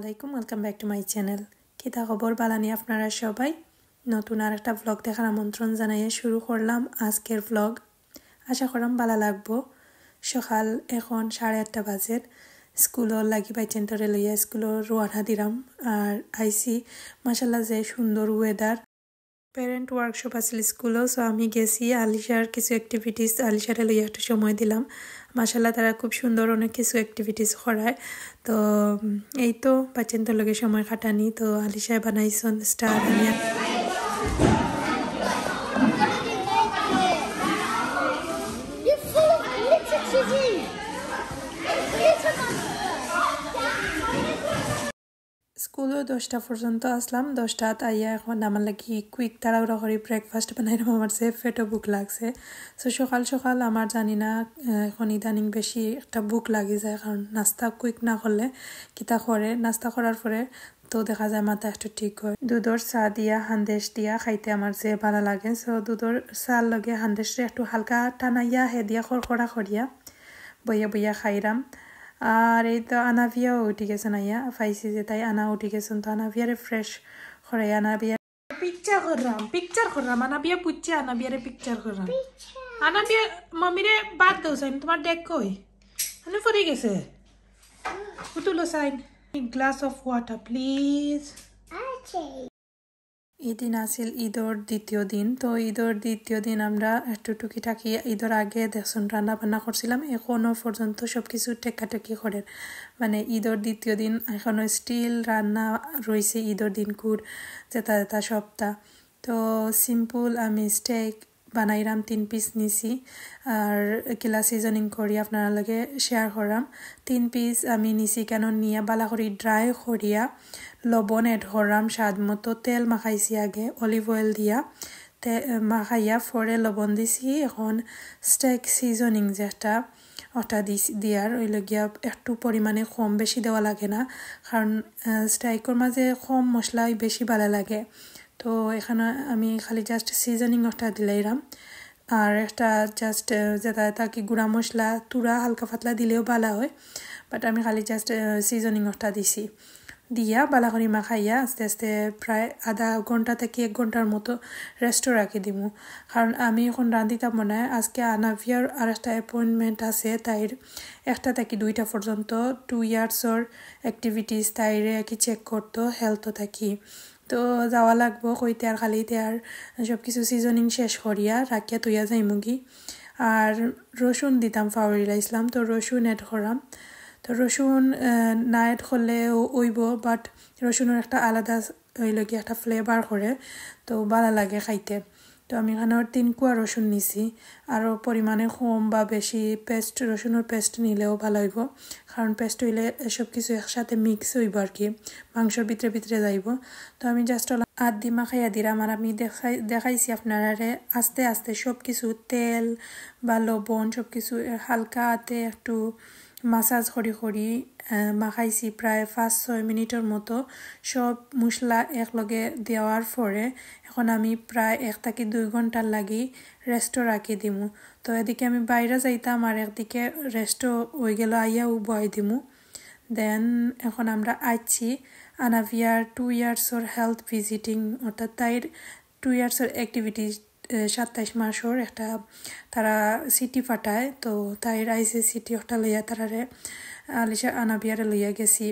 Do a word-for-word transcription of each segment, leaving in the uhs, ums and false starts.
আসসালামু আলাইকুম, welcome back to my channel। কিতা খবর, বালা নি আপনারা সবাই? নতুন আর একটা ব্লগ দেখার আমন্ত্রণ জানাইয়া শুরু করলাম আজকের ব্লগ। আশা করাম বালা লাগবো। সকাল এখন সাড়ে আটটা বাজের। স্কুলর লাগি বাইচাইন্তরে লইয়া স্কুলর রওয়ানা দিলাম। আর আইছি, মাশাআল্লাহ, যে সুন্দর ওয়েদার। প্যারেন্ট ওয়ার্কশপ আছিল স্কুলও, সো আমি গেছি আলিশার কিছু অ্যাক্টিভিটিস, আলিশারে লইয়া একটু সময় দিলাম। মাশাআল্লাহ, তারা খুব সুন্দর অনেক কিছু অ্যাক্টিভিটিস করায়। তো উম, এই তো বাইচাইন্তর লগে সময় কাটানি। তো আলিশায় বানাইছন স্টার। আমি স্কুলও দশটা পর্যন্ত আসলাম। দশটাত আইয়া এখন আমার লাগি কুইক তাড়াহুড়া করি ব্রেকফাস্ট বানাইলাম। আমার যে পেটও ভুক লাগছে। তো সকাল সকাল আমার জানি না, আহ, এখন ইদানিং বেশি একটা ভুক লাগি যায়, কারণ নাস্তা কুইক না করলে কিতা করে, নাস্তা করার পরে তো দেখা যায় মাথা একটু ঠিক হয়। দুধর চা দিয়া হান্দেশ দিয়া খাইতে আমার যে বালা লাগে। সো দুধর চার লগে হান্দেশরে একটু হালকা টানাইয়া হে দিয়া খড়খড়া করিয়া বইয়া বইয়া খাইরাম। আর এই তো আনাভিয়াও উঠি গেছন, আইয়া পাইছি যে তাই আনা উঠি গেছন। তো আনাভিয়ারে ফ্রেশ করাই আনাভিয়া পিকচার কররাম, পিকচার কররাম। আনাভিয়া বুঝছে, আনাভিয়ারে পিকচার কররাম। আনাভিয়া, মামিরে বাদ দাও সাইন, তোমার ডেক কই? মানে পড়ে গেছে। উঠুলো sign. Glass of water, please. এই দিন আছিল ঈদর দ্বিতীয় দিন। তো ঈদর দ্বিতীয় দিন আমরা একটু টুকিটাকি ঈদর আগে দেখছন রান্না বান্না করছিলাম, এখনো পর্যন্ত সব কিছু টেকাটেকি করের। মানে ঈদর দ্বিতীয় দিন এখনো স্টিল রান্না রইছে ঈদর দিনকুর যেটা যেটা সবটা। তো সিম্পল আমি স্টেক বানাইরাম, তিন পিস নিছি। আর কিলা সিজনিং করি আপনারা লগে শেয়ার করাম। তিন পিস আমি নিছি কেন নিয়া বালা করি ড্রাই করিয়া লবণ অ্যাড করাম, স্বাদ মতো তেল মাখাইছি আগে অলিভ অয়েল দিয়া, তে মাখাইয়া পরে লবণ দিছি। এখন স্টেক সিজনিং যেটা ওটা দিছি, দিয়ার ওই লগিয়া একটু পরিমাণে কম বেশি দেওয়া লাগে না, কারণ স্টেকর মাঝে কম মশলাই বেশি বালা লাগে। তো এখানো আমি খালি জাস্ট সিজনিং ওটা দিলাইরাম। আর একটা জাস্ট যেটা থাকি গুঁড়া মশলা তুরা হালকা পাতলা দিলেও বালা হয়, বাট আমি খালি জাস্ট সিজনিং ওটা দিছি। দিয়া বালা করি মাখাইয়া আস্তে আস্তে প্রায় আধা ঘন্টা থাকি এক ঘন্টার মতো রেস্টও রাখি দিমু। কারণ আমি এখন রান্ধিতাম মনে হয়, আজকে আনাভিয়ার আর একটা অ্যাপয়েন্টমেন্ট আছে, তাইর একটা থাকি দুইটা পর্যন্ত, টু ইয়ার্সর অ্যাক্টিভিটিস তাইরে আর কি চেক করতো হেলথ থাকি। তো যাওয়া লাগবো কইতে আর খালিতে আর সব কিছু সিজনিং শেষ করিয়া রাখিয়া থইয়া যাইমুগি। আর রসুন দিতাম ফাউরিলাইছিলাম, তো রসুন অ্যাড করাম। তো রসুন আহ, না অ্যাড করলে অইব, বাট রসুনর একটা আলাদা ওই লগি একটা ফ্লেভার করে, তো বালা লাগে খাইতে। তো আমি এখানো তিন কুয়া রসুন নিছি। আরও পরিমাণে কম বা বেশি পেস্ট, রসুনর পেস্ট নিলেও বালা অইব, কারণ পেস্ট অইলে সব কিছু একসাথে মিক্স অইব আর কি, মাংসর ভিতরে ভিতরে যাইব। তো আমি জাস্ট আত দি মাখাইয়া দিলাম। আর আমি দেখাই দেখাইছি আপনারারে আস্তে আস্তে সব কিছু, তেল বা লবণ সব কিছু হালকা আতে একটু মাসাজ করি করি আহ, মাখাইছি প্রায় পাঁচ ছয় মিনিটর মতো। সব মশলা একলগে দেওয়ার পরে এখন আমি প্রায় এক থাকি দুই ঘন্টার লাগি রেস্টও রাখি দিমু। তো এদিকে আমি বাইরে যাইতাম আর একদিকে রেস্টও অই গেল, আইয়াও বয় দিমু। দেন এখন আমরা আইছি আনাভিয়ার টু ইয়ার্সর হেলথ ভিজিটিং, অর্থাৎ তাইর টু ইয়ার্সর অ্যাক্টিভিটিস, সাতাইশ মাসর একটা তারা সিটি ফাটায়। তো তাইর আইসি সিটি ওটা লইয়া তারারে আলিশা আনাভিয়ারে লইয়া গেছি।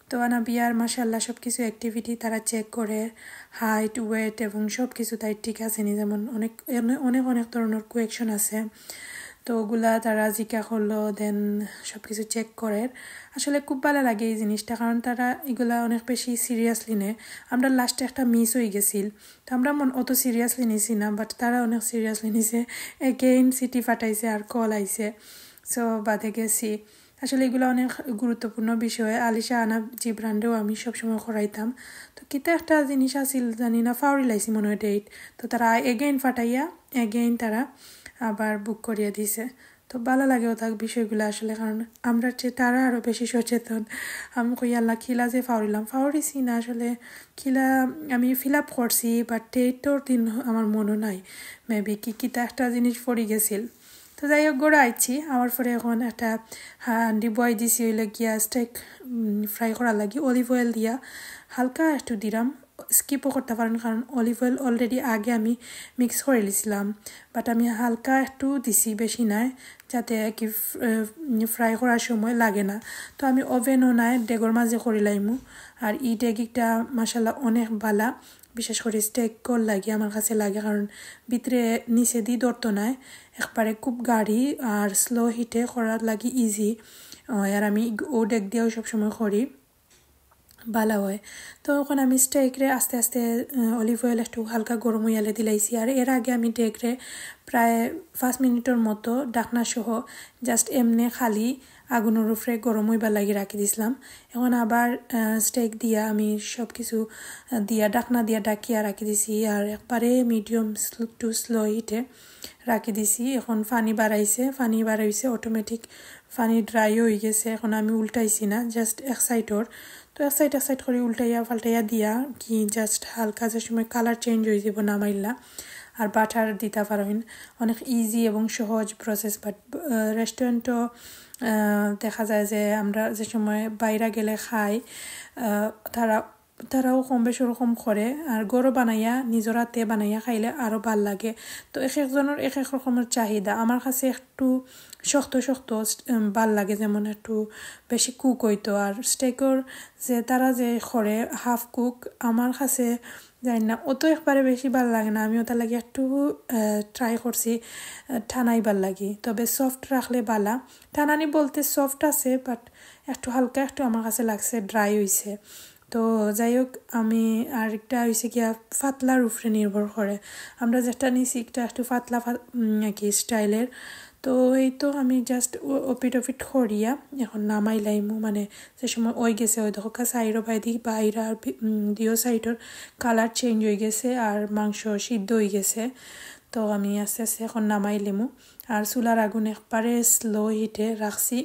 তো আনাভিয়ার মাশাআল্লাহ সব কিছু অ্যাক্টিভিটি তারা চেক করে, হাইট, ওয়েট এবং সব কিছু তাই ঠিক আছে নি, যেমন অনেক অনেক অনেক ধরনের কোয়েকশন আছে। তো ওগুলা তারা জিকা করলো, দেন সব কিছু চেক করে। আসলে খুব ভালো লাগে এই জিনিসটা, কারণ তারা এগুলা অনেক বেশি সিরিয়াসলি নেয়। আমরা লাস্টে একটা মিস হয়ে গেছিল, তো আমরা মন অত সিরিয়াসলি নিছি না, বাট তারা অনেক সিরিয়াসলি নিছে। এগেইন সিটি ফাটাইছে আর কল আইছে, সো বাদে গেছি। আসলে এগুলো অনেক গুরুত্বপূর্ণ বিষয়। আলিশা আনা জিব্রান্ডেও আমি সবসময় করাইতাম। তো কিতা একটা জিনিস আছিল জানি না, ফাউরি লাইছি মনে হয় ডেট। তো তারা এগেইন ফাটাইয়া এগেইন তারা আবার বুক করিয়া দিছে। তো ভালো লাগে ওটা বিষয়গুলো আসলে, কারণ আমরা যে তারা আরও বেশি সচেতন। আমি কই আল্লাহ কিলা যে ফাউরিলাম, ফাউরিছি না আসলে, কিলা আমি ফিল আপ করছি, বাট ডেটর দিন আমার মনও নাই। মেবি কি কিতা একটা জিনিস পড়ি গেছিল। তো তো যাই হোক, ঘরো আইছি, আমার পরে এখন একটা হান্ডি বয় দিছি, হইলো গিয়া স্টেক ফ্রাই করার লাগি। অলিভ অয়েল দিয়া হালকা একটু দিলাম, স্কিপও করতে পারেন, কারণ অলিভ অয়েল অলরেডি আগে আমি মিক্স করে নিছিলাম, বাট আমি হালকা একটু দিছি, বেশি নাই, যাতে কি ফ্রাই করার সময় লাগে না। তো আমি ওভেনও নাই, ডেগর মাঝে করি লাইমু। আর ই ডেগিটা মাসাল্লাহ অনেক বালা, বিশেষ করে স্টেকর লাগি আমার কাছে লাগে, কারণ ভিতরে নিচেদি ধরতো নায়, একবারে খুব গাড়ি আর স্লো হিটে করার লাগি ইজি। আর আমি ও ডেগ দিয়েও সবসময় করি, বালা হয়। তো এখন আমি স্টেকরে আস্তে আস্তে অলিভ অয়েল একটু হালকা গরম হইয়ালে দিলাইছি। আর এর আগে আমি ডেগরে প্রায় পাঁচ মিনিটর মতো ঢাকনা সহ জাস্ট এমনে খালি আগুনর উপরে গরম হইবার লাগি রাখি দিছিলাম। এখন আবার স্টেক দিয়া আমি সব কিছু দিয়া ঢাকনা দিয়া ঢাকিয়া রাখি দিছি। আর একবারে মিডিয়াম টু স্লো হিটে রাখি দিছি। এখন পানি বাড়াইছে, পানি বাড়াইছে অটোমেটিক, পানি ড্রাই হয়ে গেছে। এখন আমি উল্টাইছি না, জাস্ট এক সাইডর, তো এক সাইড এক সাইড করে উল্টাইয়া পাল্টাইয়া দিয়া কি জাস্ট হালকা যে সময় কালার চেঞ্জ হয়ে যাব নামাইলা। আর বাটার দিতা পারইন, অনেক ইজি এবং সহজ প্রসেস। বাট রেস্টুরেন্টও দেখা যায় যে আমরা যে সময় বাইরে গেলে খাই, আহ, তারা তারাও কম বেশ ওরকম করে। আর ঘরো বানাইয়া, নিজর হাতে বানাইয়া খাইলে আরও ভালা লাগে। তো এক একজনর এক এক রকমের চাহিদা। আমার কাছে একটু শক্ত শক্ত, উম, ভালা লাগে, যেমন একটু বেশি কুক হইতো। আর স্টেকর যে তারা যে করে হাফ কুক, আমার কাছে জানি না, অত একবারে বেশি ভালা লাগে না। আমি ওটার লাগি একটু ট্রাই করছি, আহ, টানাইবার লাগি। তবে সফট রাখলে বালা। টানানি বলতে সফট আছে, বাট একটু হালকা একটু আমার কাছে লাগছে ড্রাই হইছে। তো যাই হোক, আমি আরেকটা হইছে গিয়া পাতলার উপরে নির্ভর করে। আমরা যেটা নিছি একটা একটু পাতলা পা-, উম, আর কি স্টাইলের। তো এই তো আমি জাস্ট ওপিট ওপিট করিয়া এখন নামাই লাইমু, মানে যে সময় ওই গেছে, ওই দেখো সাইডও বাইদি বাইরা আর ভি-, উম, দিও সাইডর কালার চেঞ্জ হয়ে গেছে আর মাংস সিদ্ধ হয়ে গেছে। তো আমি আস্তে আস্তে এখন নামাই লিমু। আর চুলার আগুন একবারে স্লো হিটে রাখছি।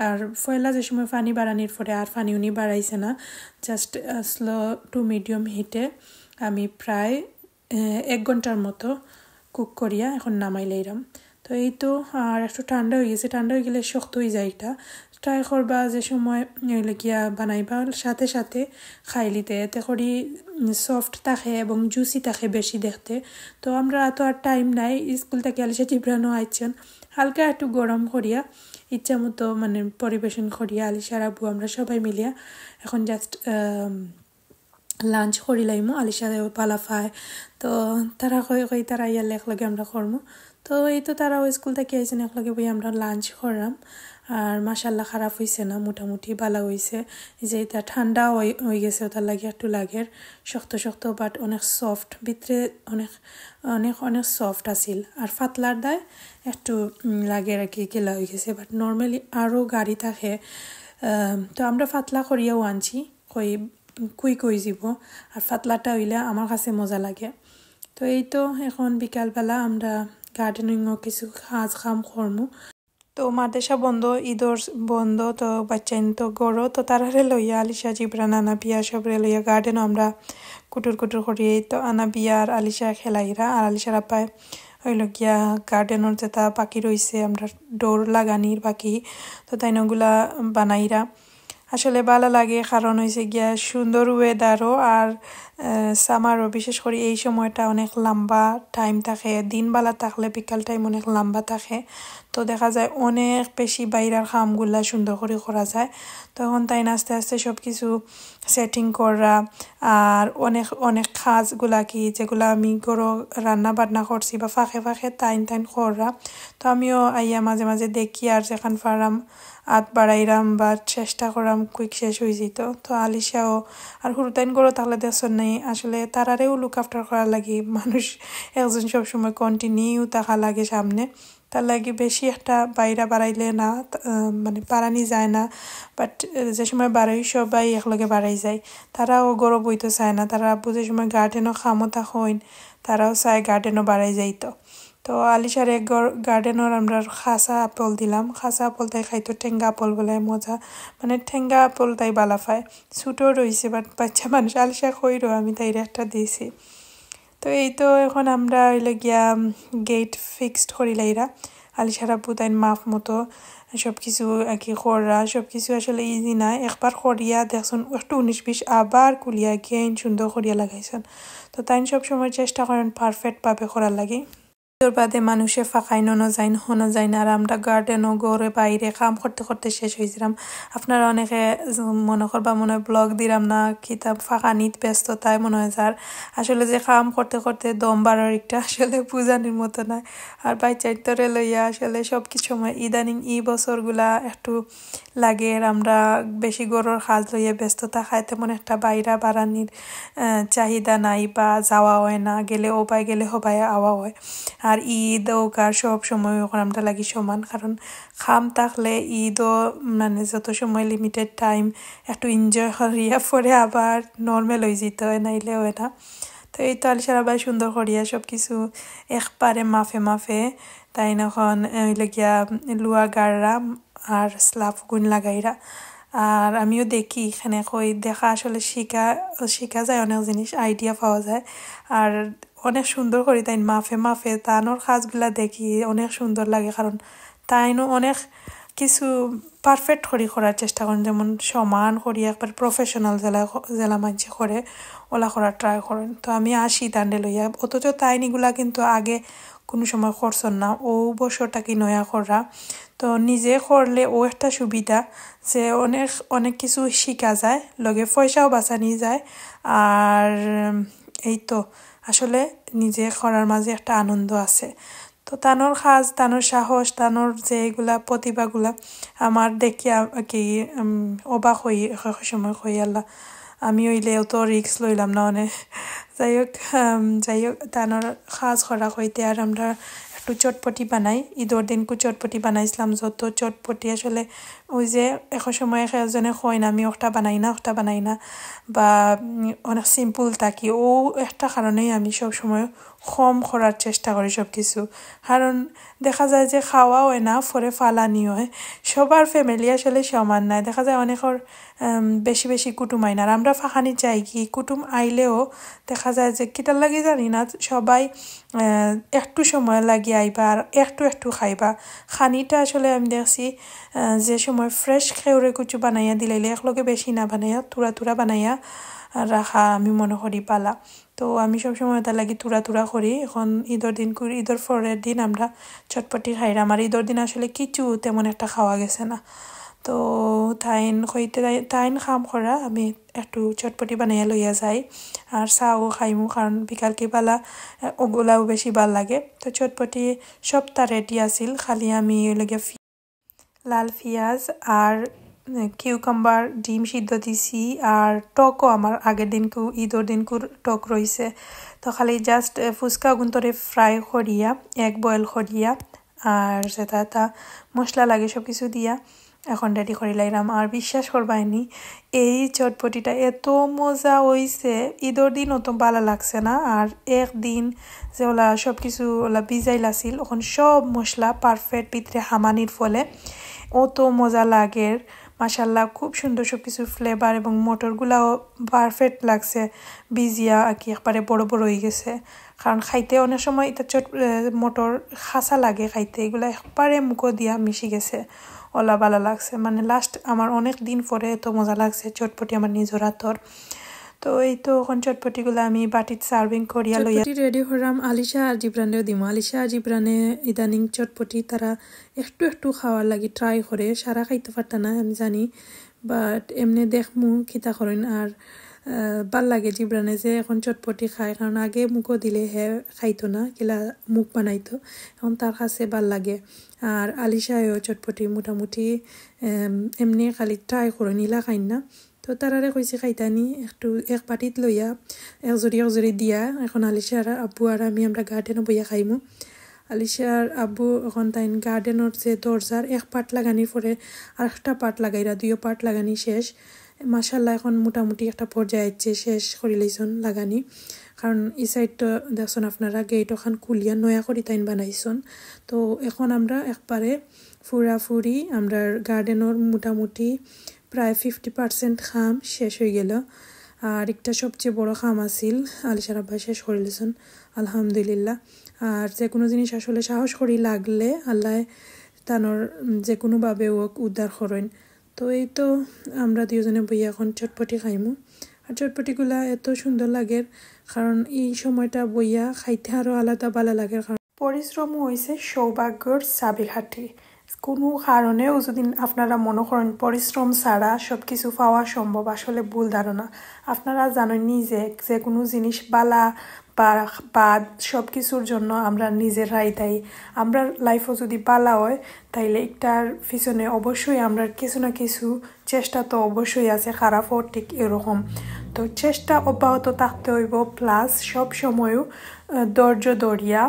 আর পয়লা যে সময় পানি বাড়ানির পরে আর পানি উনি বাড়াইছে না, জাস্ট স্লো টু মিডিয়াম হিটে আমি প্রায় আহ, এক ঘন্টার মতো কুক করিয়া এখন নামাই লইলাম। তো এই তো আর একটু ঠান্ডা হয়ে গেছে, ঠান্ডা হয়ে গেলে শক্ত হয়ে যায় এটা। ট্রাই করবা যে সময় হইলে গিয়া বানাইবা, সাথে সাথে খাইলিতে, এতে করি সফট থাকে এবং জুসি থাকে বেশি দেখতে। তো আমরা তো আর টাইম নাই, স্কুল থেকে আলিশা জিবরানও আইছেন, হালকা একটু গরম করিয়া ইচ্ছা মতো মানে পরিবেশন করিয়া আলিশার আব্বু আমরা সবাই মিলিয়া এখন জাস্ট লাঞ্চ করি লাইমু। আলিশারেও পালা পায়, তো তারা কই কই তারা ইয়ার একলগে আমরা করমু। তো এই তো তারাও স্কুল থেকে আইছেন, একলগে বই আমরা লাঞ্চ করলাম। আর মাশাল্লাহ খারাপ হইছে না, মোটামুটি ভালা হইছে। এই যে এটা ঠান্ডা হই-, হই গেছে, ওটার লাগি একটু লাগের শক্ত শক্ত, বাট অনেক সফট, ভিতরে অনেক অনেক অনেক সফট আছিল। আর পাতলার দায় একটু উম, লাগের আর কি, গেলা হয়ে গেছে, বাট নর্মালি আরও গাড়ি থাকে। আম, তো আমরা পাতলা করিয়াও আনছি, কই কুইক হয়ে যাব। আর পাতলাটা হইলে আমার কাছে মজা লাগে। তো এই তো এখন বিকালবেলা আমরা গার্ডেনিংও কিছু কাজ কাম করমু। তো মাদ্রাসা বন্ধ, ঈদর বন্ধ, তো বাচ্চাইন তো গরো, তো তারারে লইয়া আলিশা জিবরান আনাবিয়া সবরে লইয়া গার্ডেনও আমরা কুটুর কুটুর করি। এই তো আনাবিয়া আর আলিশা খেলাইরা, আর আলিশার আপায় হইল গিয়া গার্ডেনর যেটা বাকি রইছে আমরা ডোর লাগানির বাকি, তো তাই ওগুলা বানাইরা। আসলে ভালা লাগে, কারণ হইছে গিয়া সুন্দর ওয়েদারও আর সামারও, বিশেষ করে এই সময়টা অনেক লম্বা টাইম থাকে। দিন বালা থাকলে বিকাল টাইম অনেক লম্বা থাকে, তো দেখা যায় অনেক বেশি বাইরের কামগুলা সুন্দর করে করা যায়। তখন তাই আস্তে আস্তে সব কিছু সেটিং করা আর অনেক অনেক কাজগুলা কি যেগুলা আমি ঘরো রান্না বান্না করছি বা ফাঁকে ফাঁকে তাইন তাইন করা। তো আমিও আইয়া মাঝে মাঝে দেখি আর যেখান পারাম আত বাড়াইরাম বা চেষ্টা করাম কুইক শেষ হয়ে যেত। তো আলিশাও আর হুরুতাইন ঘরো থাকলে দেখছন নাই, আসলে তারারেও লুক আফটার করা লাগে, মানুষ একজন সবসময় কন্টিনিউ থাকা লাগে সামনে। তার লাগি বেশি একটা বাইরা বাড়াইলে না, তা-, আহ, মানে বাড়ানি যায় না। বাট যে সময় বাড়াই সবাই একলগে বাড়াই যায়, তারাও ঘরো বইতে চায় না। তারা আব্বু যে সময় গার্ডেনও কামো থাকইন, তারাও চায় গার্ডেনও বাড়াই যাইতো। তো আলিশারে গার্ডেনর আমরা খাসা আপেল দিলাম। খাসা আপেল তাই খাইতো, টেঙ্গা আপেল বলে মজা, মানে টেঙ্গা আপেল তাই বালা পায়। ছোটো রইছে, বাট বাচ্চা মানুষ আলিশা কইরো, আমি তাইরে একটা দিছি। তো এই তো এখন আমরা হইলো গিয়া গেট ফিক্সড করি লাইরা। আলিশার আব্বু তাইন মাফ মতো সব কিছু আর কি কররা, সব কিছু আসলে ইজি না। একবার করিয়া দেখছন একটু উনিশ বিশ, আবার খুলিয়া গেইন সুন্দর করিয়া লাগাইছন। তো তাইন সব সময় চেষ্টা করেন পারফেক্টভাবে করার লাগি। এর বাদে মানুষে ফাঁকাইন অনো যাইন, হনো যাইন, আর আমরা গার্ডেনও ঘরে বাইরে কাম করতে করতে শেষ হয়ে যাইরাম। আপনারা অনেকে মনে করবা মনে হয় ব্লগ দিলাম না, কিতা ফাঁকানিত ব্যস্ততায় মনে হয় যার। আসলে যে কাম করতে করতে দম বারর একটা আসলে বুঝানির মতো না। আর বাচ্চাইন্তরে লইয়া আসলে সব কিছু সময় ইদানিং ই বছরগুলা একটু লাগে, আর আমরা বেশি ঘরর কাজ লইয়া ব্যস্ত থাকায় তেমন একটা বাইরা বারানির, আহ, চাহিদা নাই বা যাওয়া হয় না, গেলে ওবায় গেলে হবায় আওয়া হয়। আর ঈদ হোক আর সব সময় ওখানে আমরা লাগি সমান, কারণ কাম থাকলে ঈদও মানে যত সময় লিমিটেড টাইম একটু এনজয় করিয়া পরে আবার নর্মাল হয়ে যেতে হয়, নাইলে হয় না। তো এই তো আলিশার আব্বায় সুন্দর করিয়া সব কিছু একবারে মাফে মাফে, তাইন অখন ওই লগিয়া লুয়া গাড়রা আর স্লাফ গুণ লাগাইরা। আর আমিও দেখি এখানে কই দেখা আসলে শিখা, শিখা যায় অনেক জিনিস, আইডিয়া পাওয়া যায়। আর অনেক সুন্দর করি তাইন মাফে মাফে তানর কাজগুলা দেখি, অনেক সুন্দর লাগে, কারণ তাইনও অনেক কিছু পারফেক্ট করি করার চেষ্টা করেন, যেমন সমান করি একবার প্রফেশনাল যেলা, যেলা মানষে করে ওলা করার ট্রাই করেন। তো আমি আসি তানরে লইয়া, অথচ তাইন ইগুলা কিন্তু আগে কোনো সময় করছন না, ও বছরটা কি নয়া কররা। তো নিজে করলে ও একটা সুবিধা যে অনেক, অনেক কিছু শিখা যায়, লগে পয়সাও বাঁচানি যায়। আর এই তো আসলে নিজে করার মাঝে একটা আনন্দ আছে। তো তানর কাজ, তানর সাহস, তানর যে এগুলা প্রতিভাগুলা আমার দেখিয়া আর কি, উম, অবাক হই, এক এক সময় কই, "আল্লাহ, আমি হইলে অত রিস্ক লইলাম না অনে।" যাই হোক, উম, যাই হোক, তানর কাজ করা কইতে আর আমরা একটু চটপটি বানাই। ঈদর দিনকু চটপটি বানাইছিলাম, যত চটপটি আসলে ওই যে এক এক সময় এক একজনে কইন, "আমি ওটা বানাই না, ওটা বানাই না", বা, উম, অনেক সিম্পল থাকি। ও একটা কারণেই আমি সব সময় কম করার চেষ্টা করি সব কিছু, কারণ দেখা যায় যে খাওয়া হয় না, পরে ফালানি হয়। সবার ফ্যামিলি আসলে সমান নাই। দেখা যায় অনেকর, উম, বেশি বেশি কুটুম আইন, আর আমরা ফাঁকানি চাই কি কুটুম আইলেও দেখা যায় যে কিতার লাগি জানি না, সবাই, আহ, একটু সময় লাগি আইবা আর একটু একটু খাইবা। খানিটা আসলে আমি দেখছি, আহ, যে সময় ফ্রেশ খেউরে কুচু বানাইয়া দিলাইলে একলগে বেশি না বানাইয়া, তুরা তুরা বানাইয়া রাখা আমি মনে করি বালা। তো আমি সবসময় তার লাগি তুরা তুরা করি। এখন ঈদর দিন করি, ঈদর পরের দিন আমরা চটপটি খাইরাম। আর ঈদর দিন আসলে কিছু তেমন একটা খাওয়া গেছে না। তো তাইন কইতে, তাইন কাম করা, আমি একটু চটপটি বানাইয়া লইয়া যাই। আর চাও খাইমু, কারণ বিকাল কি বালা, আহ, ওগুলাও বেশি ভালা লাগে। তো চটপটি সবটা রেডি আছিল, খালি আমি ওই লগে ফি-, লাল পিঁয়াজ আর, আহ, কিউকাম্বার, ডিম সিদ্ধ দিছি। আর টকও আমার আগের দিনকু, ঈদর দিনকুর টক রইছে। তো খালি just, আহ, ফুচকা ওগুন তোরে ফ্রাই করিয়া, এগ বয়েল করিয়া, আর যেটা তা মশলা লাগে সব কিছু দিয়া এখন রেডি করি লাইলাম। আর বিশ্বাস করবায়নি, এই চটপটিটা এত মজা হইছে, ঈদর দিন অত ভালা লাগছে না। আর একদিন যে ওলা সব কিছু ওলা ভিজাইল আছিল, এখন সব মশলা পারফেক্ট ভিতরে হামানির ফলে অত মজা লাগের। মাশাল্লাহ, খুব সুন্দর সব কিছু ফ্লেভার এবং মটরগুলাও পারফেক্ট লাগছে, ভিজিয়া আর কি একবারে বড় বড় হয়ে গেছে। কারণ খাইতে অনেক সময় এটা চট-, এ, মটর খাসা লাগে খাইতে, এগুলা একবারে মুখো দিয়া মিশি গেছে, ওলা ভালা লাগছে। মানে লাস্ট আমার অনেক দিন পরে এত মজা লাগছে চটপটি আমার নিজর হাতর। তো এই তো এখন চটপটিগুলা আমি বাটিত সার্ভিং করিয়া লইয়া চটপটি রেডি করলাম, আলিশা আর জিবরানরেও দিমু। আলিশা আর জিবরানে ইদানিং চটপটি তারা একটু একটু খাওয়ার লাগি ট্রাই করে, সারা খাইতে পারতা না আমি জানি, বাট এমনে দেখমু কিতা করেন। আর, আহ, ভালা লাগে জিবরানে যে এখন চটপটি খায়, কারণ আগে মুখো দিলে হে খাইতো না, কিলা মুখ বানাইতো, এখন তার কাছে ভালা লাগে। আর আলিশায়ও চটপটি মোটামুটি, এম, এমনি খালি ট্রাই করেন, ইলা খাইন না। তো তারারে কইছি খাইতানি একটু এক বাটিত লইয়া এক জুড়ি এক জুড়ি দিয়া, এখন আলিশার আব্বু আর আমি আমরা গার্ডেনো বইয়া খাইমু। আলিশার আব্বু এখন তাইন গার্ডেনর যে দরজার এক পার্ট লাগানির পরে আর একটা পার্ট লাগাইরা, দুইও পার্ট লাগানি শেষ। মাশাল্লাহ, এখন মোটামুটি একটা পর্যায়ে আইছে, শেষ করি লইছন লাগানি। কারণ এই সাইডটা দেখছন আপনারা, গেট ওখান খুলিয়া নয়া করি তাইন বানাইছন। তো এখন আমরা একবারে পুরাপুরি আমরার গার্ডেনর মোটামুটি প্রায় ফিফটি পার্সেন্ট কাম শেষ হয়ে গেল। আর একটা সবচেয়ে বড় কাম আছিল, আলিশার আব্বায় শেষ করিলিছইন, আলহামদুলিল্লাহ। আর যে কোনো জিনিস আসলে সাহস করি লাগলে আল্লায় তানর যে কোনোভাবে ওক উদ্ধার করইন। তো এই তো আমরা দুইজনে বইয়া এখন চটপটি খাইমু। আর চটপটিগুলা এত সুন্দর লাগের, কারণ এই সময়টা বইয়া খাইতে আরও আলাদা ভালা লাগের। কারণ পরিশ্রম হইছে সৌভাগ্যর চাবিকাঠি। কোনো কারণেও যদি আপনারা মনে করেন পরিশ্রম ছাড়া সব কিছু পাওয়া সম্ভব, আসলে ভুল ধারণা। আপনারা জানেননি যে যে কোনো জিনিস ভালা বা বাদ, সব কিছুর জন্য আমরা নিজেরাই দায়ী। আমরা লাইফও যদি ভালা হয়, তাইলে একটার পিছনে অবশ্যই আমরা কিছু না কিছু চেষ্টা তো অবশ্যই আছে, খারাপও ঠিক এরকম। তো চেষ্টা অব্যাহত থাকতে হইব, প্লাস সব সময়ও আহ, ধৈর্য ধরিয়া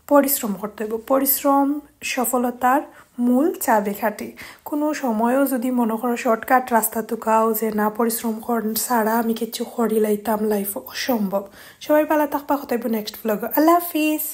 পরিশ্রম করতে হইব। পরিশ্রম সফলতার মূল চাবিকাঠি। কোনো সময়ও যদি মনে করো শর্টকাট রাস্তা তুকাও যে না, পরিশ্রম কর ছাড়া আমি কিছু করি লাইতাম, লাইফ অসম্ভব। সবাই ভালা থাকবা, কথা হইব নেক্সট ব্লগে। আল্লাহ হাফিজ।